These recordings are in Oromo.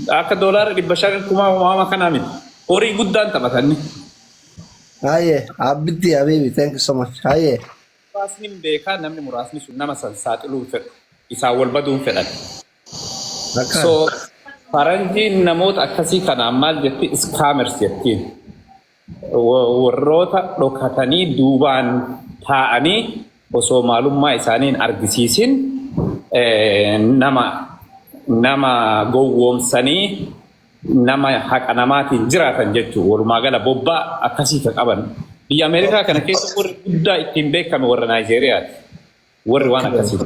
Akka $500 kumaa waama kanaa miti. Horii guddaan taphatanni. Haye, Abdi Habibi, thank you so much. Haye. Muraasni hin beekaa, namni muraasni sun nama san saaxiluu hin fedhu. Isaan wal baduu hin fedhan. Akkaan. So faranjiin namoota akkasii kanaan maal jetti? Scammers jettiin. Warroota dhokatanii duubaan taa'anii osoo maalummaa isaanii hin argisiisin nama gowwoomsanii nama haqa namaatiin jiraatan jechuudha. Walumaa gala bobbaa akkasii ka qaban. Biyya Ameerikaa kana keessa warri guddaa ittiin beekame warra Naayijeeriyaati. Warri waan akkasii.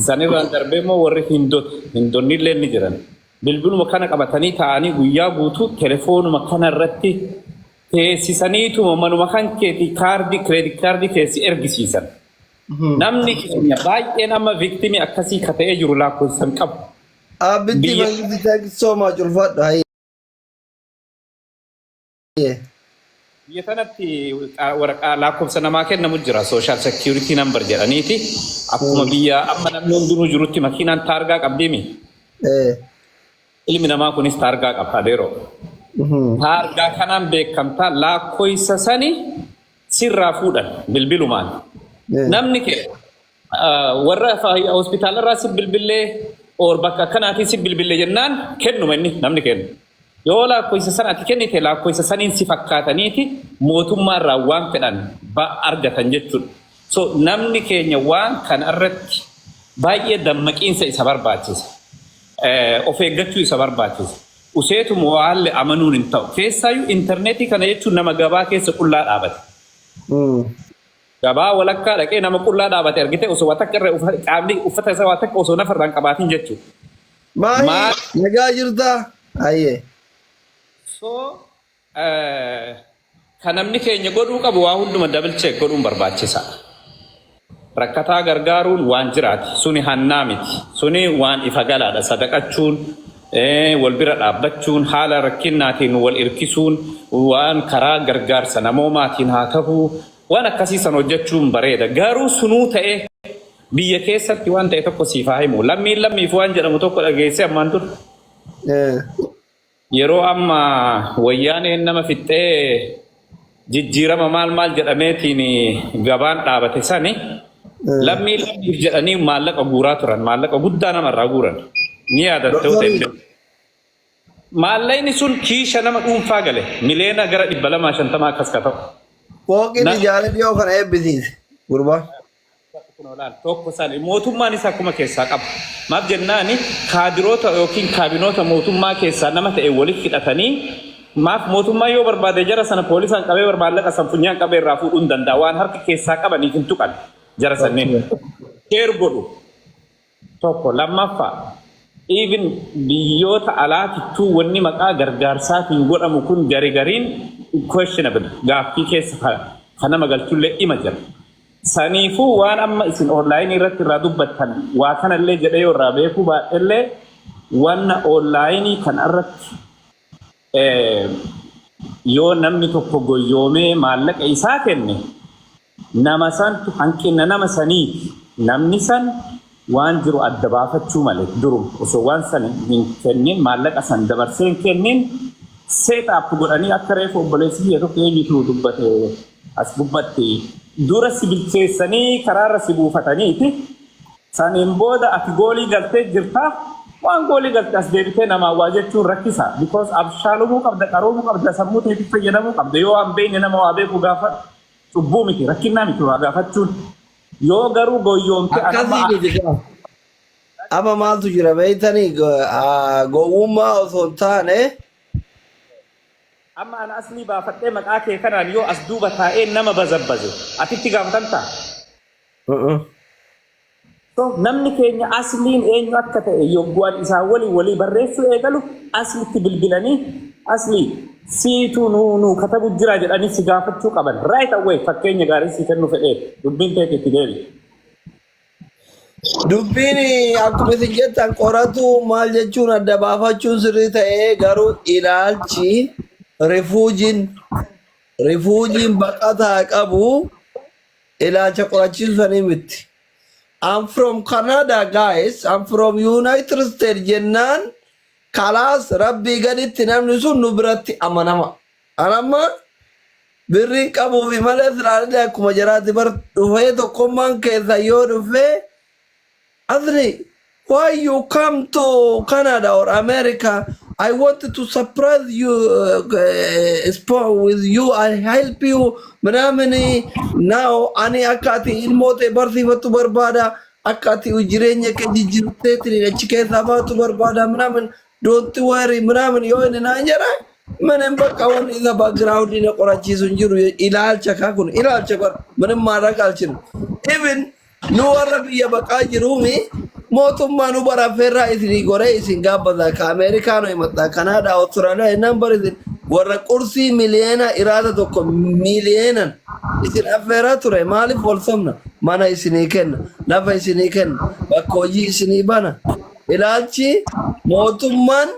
Sanirraan darbee immoo warri Hindota. Hindonni illee ni jiran. Bilbiluma kana qabatanii taa'anii guyyaa guutuu telefoonuma kana irratti teessisaniituma manuma kan keetii kaardii, credit card keessi ergisiisan. Namni keenya baay'een amma victim akkasii ka ta'ee jiru lakkoofsa hin qabu. Abdi Mangisti, thank you so much. Ulfaadhu. Haye. Biyya kanatti waraqaa lakkoofsa namaa kennamu jira, social security number jedhaniiti. Akkuma biyya amma namni hundinuu jirutti makiinaan taargaa qabdiimi. Ilmi namaa kunis taargaa qaba, adeeroo. Taargaa kanaan beekamtaa, lakkoofsa sani sirraa fuudhan bilbilumaan. Namni kee warra hospitaalarraa si bilbillee or bakka akkanaatiin si bilbillee jennaan kennuma inni namni kennu. Yoo lakkoofsa sana ati kennite, lakkoofsa saniin si fakkaataniiti mootummaarraa waan fedhan argatan jechuudha. So namni keenya waan kana irratti baay'ee dammaqiinsa isa barbaachisa. Of eeggachuu isa barbaachisa. Useetuma waallee amanuun hin ta'u. Keessaayyuu intarneetii kana jechuun nama gabaa keessa qullaa dhaabate. Gabaa walakkaa dhaqee nama qullaa dhaabate argite, osoo waa takka irra qaamni uffata isaa waa takka osoo nafarraa hin qabaatin jechuudha. Maahi, nagaa jirtaa? Haye. So kan namni keenya godhuu qabu, waa hunduma double check godhuun barbaachisa. Rakkataa gargaaruun waan jiraati. Suni hannaa miti. Suni waan ifa galaadha. Sadaqachuun, wal bira dhaabbachuun, haala rakkinnaatiin wal irkisuun, waan karaa gargaarsa namoomaatiin haa ta'uu, waan akkasii san hojjechuun bareeda. Garuu sunuu ta'ee biyya keessatti waan ta'e tokko siif haa himu. Lammiin lammiif waan jedhamu tokko dhageessee ammaan dur. Yeroo amma wayyaaneen nama fixxee jijjiirama maal maal jedhameetiin gabaan dhaabate sani, lammii lammiif jedhanii maallaqa guuraa turan, maallaqa guddaa namarraa guuran. Ni yaadatte yoo ta'e. Doktorii. Maallaqni sun kiisha nama dhuunfaa gale, miliyoona gara 250 akkas ka ta'u. Fooqiin ijaaree dhiyoo kana eebbisiise. Gurbaan. Kunoo laal, tokko sani mootummaan isaa akkuma keessaa qaba. Maaf jennaani, kaadiroota yookiin kaabinoota mootummaa keessaa nama ta'e walitti hidhatanii, maaf mootummaa yoo barbaade jara sana poolisaan qabee maallaqa san funyaan qabee irraa fuudhuu hin danda'a. Waan harka keessaa qabaniif hin tuqan jara sanneen. Share godhu. Tokko lammaffaa, even biyyoota alaatittuu wanni maqaa gargaarsaatiin godhamu kun gari gariin questionable, gaaffii keessa ka nama galchullee dhima jira. Saniifuu waan amma isin online irratti irraa dubbattan waa kanallee jedhee yoo irraa beekuu baadhellee, wanna online kana irratti yoo namni tokko goyyoomee maallaqa isaa kenne, nama santu hanqina nama saniiti. Namni san waan jiru adda baafachuu malee, durum osoo waan san hin kennin, maallaqa san dabarsee hin kennin, set up godhanii, akka reefu obboleessi kiyya tokko eenyutu dubbate as gubbatti, dura si bilcheessanii karaarra si buufataniiti. Saniin booda ati goolii galtee jirta. Waan goolii galte as deebitee namaa waa jechuun rakkisa, because abshaalumuu qabda, qaroomuu qabda, sammuu teetiif fayyadamuu qabda. Yoo waan beekne nama waa beeku gaafa cubbuu miti, rakkinnaa miti waa gaafachuun. Yoo garuu goyyoomte Akkasii miti kaa. Amma maaltu jira beektanii? Gowwummaa osoo hin taane Amma ana aslii baafadhee maqaa kee kanaan yoo as duuba taa'ee nama bazabbaze, atitti gaafatamtaa? So namni keenya asliin eenyu akka ta'e yogguwan isaa walii walii barreessuu eegalu, aslitti bilbilanii "Aslii siitu nu katabu jira" jedhanii si gaafachuu qaban right away. Fakkeenya gaarii si kennu fedhee dubbiin ta'e itti deebi. Dubbiin akkuma isin jettan qoratu maal jechuun adda baafachuun sirrii ta'ee, garuu ilaalchi refugeen baqataa qabu ilaalcha qorachiisanii miti. "I'm from Canada, guys. I'm from United States" jennaan. Kalaas, rabbii gaditti namni sun nu biratti amanama. Anamma birriin qabuufi malee silaallee akkuma jaraati bar dhufee tokkummaan keessa yoo dhufee, "Asli, why you come to Canada or America? I wanted to surprise you sport with you. I help you. Minamini now ani akka ati ilmoo ta'e barsiifattu barbaada. Akka ati jireenya kee jijjiirteetiin achi keessaa baatu barbaada. Minamin, don't worry." Minamin yoo inni naan jedha, ምንም በቃ wanni isa background na qorachiisu hin jiru. Ilaalcha kaa kun ilaalcha bar ምንም ማድረግ አልችልም. Even nu warra biyya baqaa jiruumi, mootummaa nu baraffeerraa isinii goree isin gaabbata. Ka Ameerikaano himadha, Kanaadaa, Austraaliyaa jennaan bar isin warra qursii miliyeena iraada tokko miliyeenan isin affeeraa ture. Maaliif wal sobna? Mana isinii kenna, lafa isinii kenna, bakka hojii isinii bana. Ilaalchi mootummaan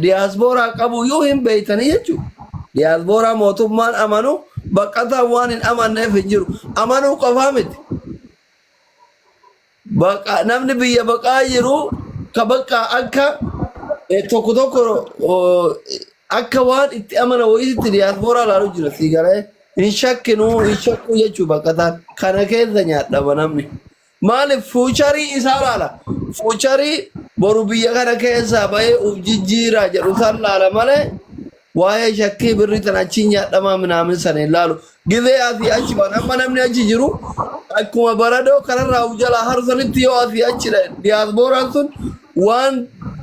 diyaaspooraa qabu iyyuu hin beeytanii jechuudha. Diyaaspooraa mootummaan amanu baqataan waan hin amanneef hin jiru. Amanuu qofaa miti. Baqa, namni biyya baqaa jiru ka bakka akka tokko tokko akka waan itti amana wayiitti diyaaspooraa ilaalu jira sii galee hin shakkinuu, hin shakkuu jechuu baqataan kana keessa nyaadhama namni. Maaliif? Future isaa laala. Future boru biyya kana keessaa bahee uf jijjiiraa jedhu san laala malee waa'ee shakkii birrii tan achi nyaadhamaa minaamin sana hin laalu. Gizee asii achi waan amma namni achi jiru akkuma baradoo kanarraa uf jalaa haru sanitti yoo asii achi diyaaspooraan sun waan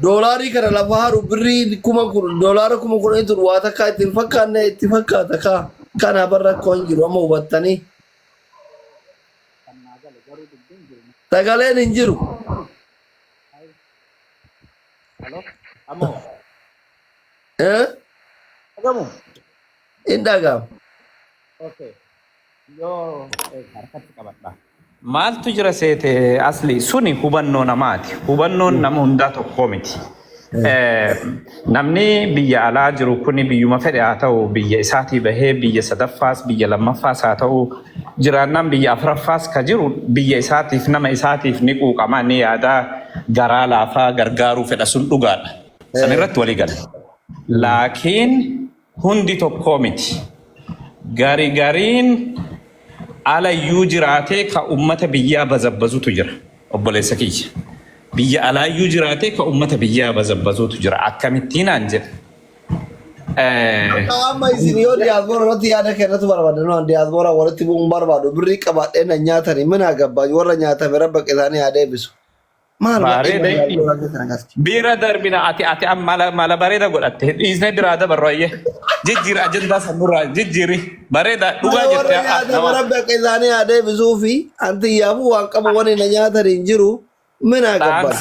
doolaarii kana lafa haru birrii 10,000, doolaara 10,000 tun waa takkaa itti hin fakkaanne itti fakkaata kaa. Kana barra rakkoo hin jiru amma hubattanii. Sagaleen hin jiru. Hello? Ammoo. Eh? Dhagamu? Hin dhaga'amu. Okay. Yoo harkatti qabadha. Maaltu jira seete asli? Suni hubannoo namaati. Hubannoon nama hundaa tokkoo miti. Namni biyya alaa jiru kuni biyyuma fedhe haa ta'u, biyya isaatii bahee biyya sadaffaas, biyya lammaffaas haa ta'u, jiraannaan biyya afuraffaas ka jiru, biyya isaatiif, nama isaatiif ni quuqama, ni yaada, garaa laafaa, gargaaruu fedha, sun dhugaadha. San irratti walii gala. Laakiin hundi tokkoo miti. Gari gariin alayyuu jiraatee ka ummata biyyaa bazabbazutu jira. Obboleessa kiyya. Biyya alaayyuu jiraatee ka ummata biyyaa bazabbazutu jira. Akkamittiin naan jedhe. Amma isin yoo diyaaspoora irratti yaada kennatu barbaadan, waan diyaaspoora walitti bu'uun barbaadu, birrii qabaadhee na nyaatanii mina gabbaa warra nyaatame rabba isaanii haa deebisu. Maal Bareeda. Diyaaspoora keessa nagarti. Bira darbina, ati amma mala bareeda godhatte, dhiisnee biraa dabarru, ayyee. Jijjiiri ajandaa sanurraa jijjiiri. Bareeda, dhugaa Mana warra jettee nyaatame nama. rabba isaanii haa deebisuu fi antiyyaafuu waan qabu wani na nyaatan hin jiru mina gabbaa.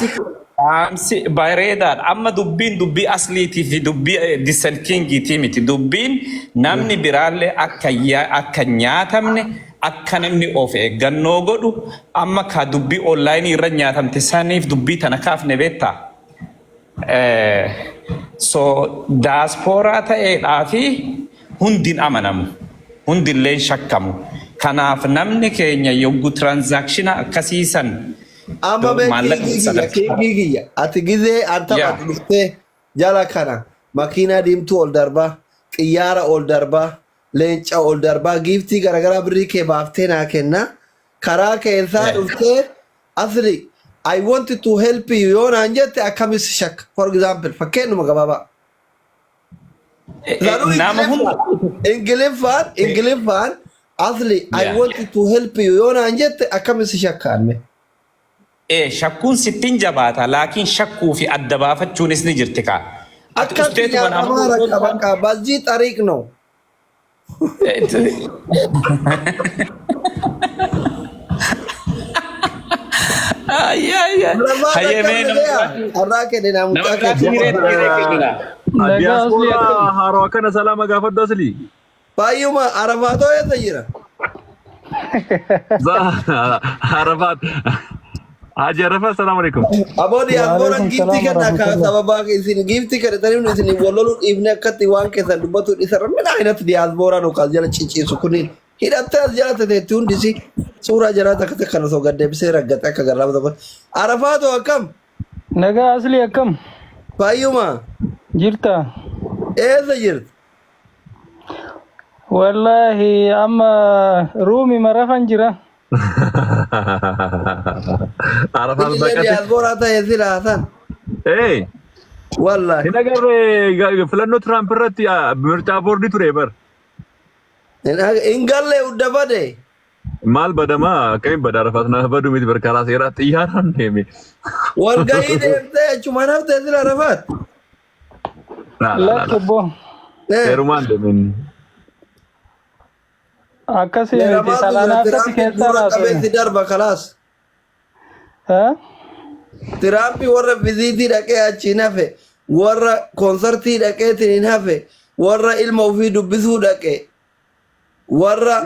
Dhaamsi bareedaadha. Amma dubbiin dubbii asliitii fi dubbii disan kingiitii miti. Dubbiin namni biraallee akka hin nyaatamne, akka namni of eeggannoo godhu, amma ka dubbii online irra nyaatamte saniif dubbii tana kaafne beektaa. So daaspooraa ta'eedhaa fi hundi hin amanamu. Hundillee hin shakkamu. Kanaaf namni keenya yogguu transaction akkasiisan Amma mee maallaqa kiingii kiyya sadarkaa kiingii kiyya ati gizee an taphatu dhuftee jala kana makiinaa diimtuu ol darbaa, xiyyaara ol darbaa, leenca ol darbaa, giiftii garaagaraa birrii kee baaftee naa kenna, karaa keessaa dhuftee, "Asli, I want to help you" yoo naan jette, akkamis shakka? For example, fakkeenyuma gabaabaa. Garuu Nama hunda Ingiliffaan "Asli, I want to help you" yoo naan jette, akkamis shakkaan mee? Shakkuun sittiin jabaata, laakiin shakkuu fi adda baafachuunis ni jirti kaa. Ati Akkatti usteetuma nama nyaatamaa rakka bakka በዚህ ጠሪቅ ነው። Hayyee, mee nama Carraa kenne nama mucaa biraatti keessa. hiree kennina. Nagaa, Asli, Diyaaspoora akkam? haarawaa kana salaama gaafadhu, Asli. Baay'uma Arafaatoo eessa jira? Arafaat. Haji Arafaat, salaam alaikum. Aboo, diyaaspooraan Waalaikum giiftii salaam kenna ka warahmatullah. sababa isin giiftii kennitanii isin wal loluu dhiifne akkatti waan keessan dubbatu dhiisarra mina hinatti diyaaspooraan ukaas jala ciciisu kunniin hidhattee as jala teteetti hundisi suuraa jalaa takka takka osoo gad deebisee raggaxe akka garraama tokko. Arafaatoo, akkam? Nagaa, Asli, akkam? Fayyuma. Jirta? Eessa jirta? Wallaahi amma ruumi marafan jira. Arafaat Inni baqate. diyaasporaa ta'e silaa san. Ee, Wallaahi. hin agarree filannoo Tiraamp irratti mircaa boordii ture bar. Hin galle hunda bade. Maal badamaa akkamiin bada Arafaat nama badu miti bar karaa seeraa xiyyaaraan deeme. Walgahii deemtee achumaan haftee sila Arafaat. Laa laa laa Lakki laa. obbo. Seerumaan deemen. Akkasii miti Seeramaatu jira salaanaafatti Tiraampi keessaa gurra naasofne. qabeessi darba kalaas. Ha? Tiraampi warra viziitii dhaqee achiin hafe, warra koonsartii dhaqeetiin hin hafe, warra ilma ofii dubbisuu dhaqe, warra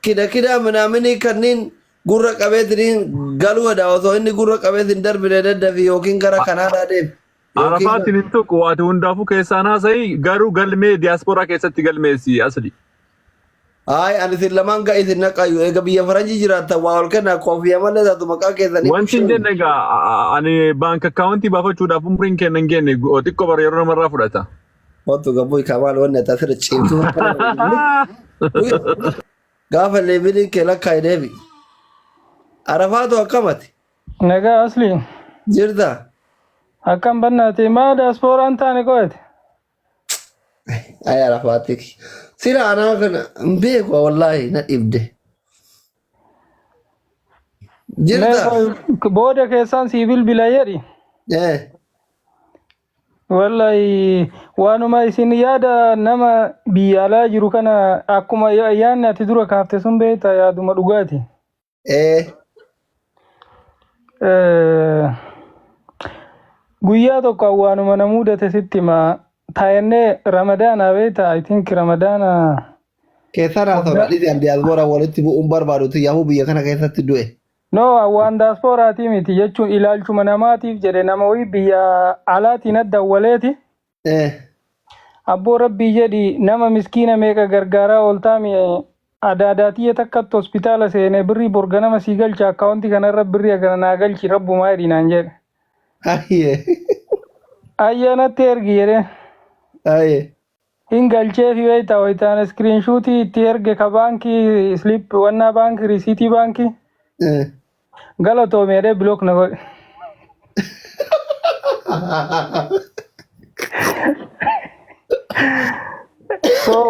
kida kidaa minaaminii kanneen gurra qabeetiin galuu hedha osoo inni gurra qabeetiin darbine daddafi yookiin gara Kanaadaa deemi. Yookiin Arafaatiin hin tuqu waati hundaafuu keessaan haasa'i garuu galmee diyaasporaa keessatti galmeessi asli. Ay, ani isin lamaan ga'a isin naqayu. Eega biyya faranjii jiraattan waa ol kennaa koofiyaa malee taatu maqaa keessanii Wanti hin jenne egaa ani baank akkaawuntii baafachuudhaaf umriin keenya hin geenye xiqqoo bara yeroo namarraa fudhata. Wattu gabbuu kamaal wanni ati asirra ciimtuu gaafa leeviliin kee lakkaa'e deebi. Arafaatu akkamati? Nagaa asli. Jirta? Akkam bannaati maa diyaaspooraan taane qo'ate. Ay Arafaati. Sila anaa kana hin beeku wallaahi na dhibde. Jirta? Mee booda keessaan sii bilbila jedhi. Eh. Wallahi waanuma isin yaada nama biyya alaa jiru kana akkuma yaadni ati dura kaafte sun beekta yaaduma dhugaati. Eh. Guyyaa tokko waanuma na mudate sitti hima. Taa'ennee Ramadaana beekta I think Ramadaana Keessaan haasawaa dhiisi an diyaaspoora walitti bu'uun barbaadu tiyyahuu biyya kana keessatti du'e. No, waan diyaaspooraatii miti jechuun ilaalchuma namaatiif jedhe nama wayii biyya alaatiin adda awwaleeti. Eh. Abboo rabbii jedhi nama miskiina meeqa gargaaraa ooltaami adaadaatiyya takkatti hospitaala seene birrii borganama sii galcha akkaawuntii kanarra birrii agana naa galchi rabbumaa jedhi naan jedhe. Ayyee. Ayyaanatti ergi jedhee. Ayyee. Hin galcheefi beektaa wayitaan iskiriinshuutii itti erge ka baankii slip wannaa baankii risiitii baankii Eh. galatoomi jedhee block na godhe. So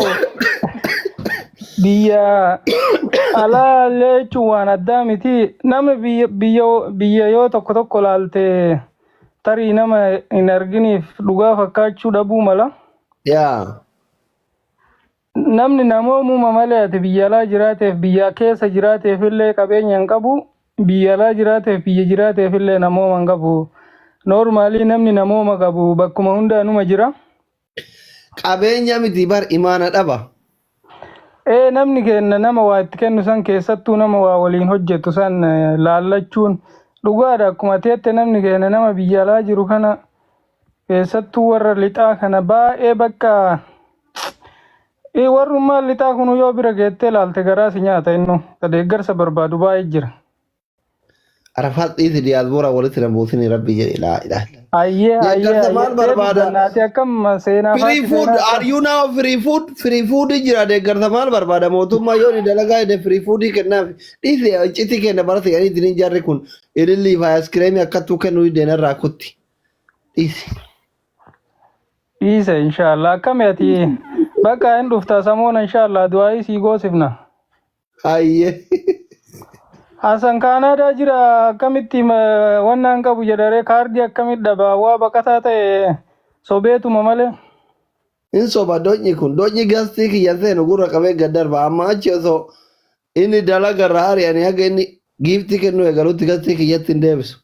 biyya alaa illee jechuun waan addaa miti nama biyya biyya biyya yoo tokko tokko laalte tarii nama hin arginiif dhugaa fakkaachuu dhabuu mala. Yaa. Namni namoomuma malee ati biyya alaa jiraateef biyya keessa jiraateef illee qabeenya hin qabu. Biyya alaa jiraateef biyya jiraateef illee namooma hin qabu. Normally namni namooma qabu bakkuma hundaanuma jira. Qabeenya miti bar imaana dhaba. Ee namni kenna nama waa itti kennu san keessattuu nama waa waliin hojjetu san laallachuun dhugaadha akkuma teette namni kenna nama biyya alaa jiru kana keessattuu warra lixaa kana baay'ee bakka warrummaan lixaa kun yoo bira geettee laalte garaa si nyaata innu ka deeggarsa barbaadu baay'ee jira. Arafaat dhiisi diyaasbooraa walitti na buusini rabbi jedhe laa ilaaha illallah. Ayyee ayyee Deeggarsa maal ayyee barbaada? bannaati akkam seenaa Free faatti food seenaa are you now free food? Free food jira deeggarsa maal barbaada? Mootummaa yoo ni dalagaa jedhe free food kennaaf. Dhiisi iccitii kenna bara ta'anii ittiin jarri kun ilillii fi ayiskiriimii akkattuu kennuu deenarraa kutti. Dhiisi. Dhiise inshallah akkami ati bakka hin dhufta samoona inshallah du'aayii sii goosifna. Hayyee. Hasan Kaanaadaa jira akkamitti wannaan qabu jedharee kaardii akkamitti dhaba waa baqataa ta'e sobeetuma malee. Hin soba doñi kun doñi gastii kiyya seenu gurra qabee gad darba amma achi osoo inni dalaga irraa ari'anii haga inni giiftii kennuu eegalutti gastii kiyyatti hin deebisu.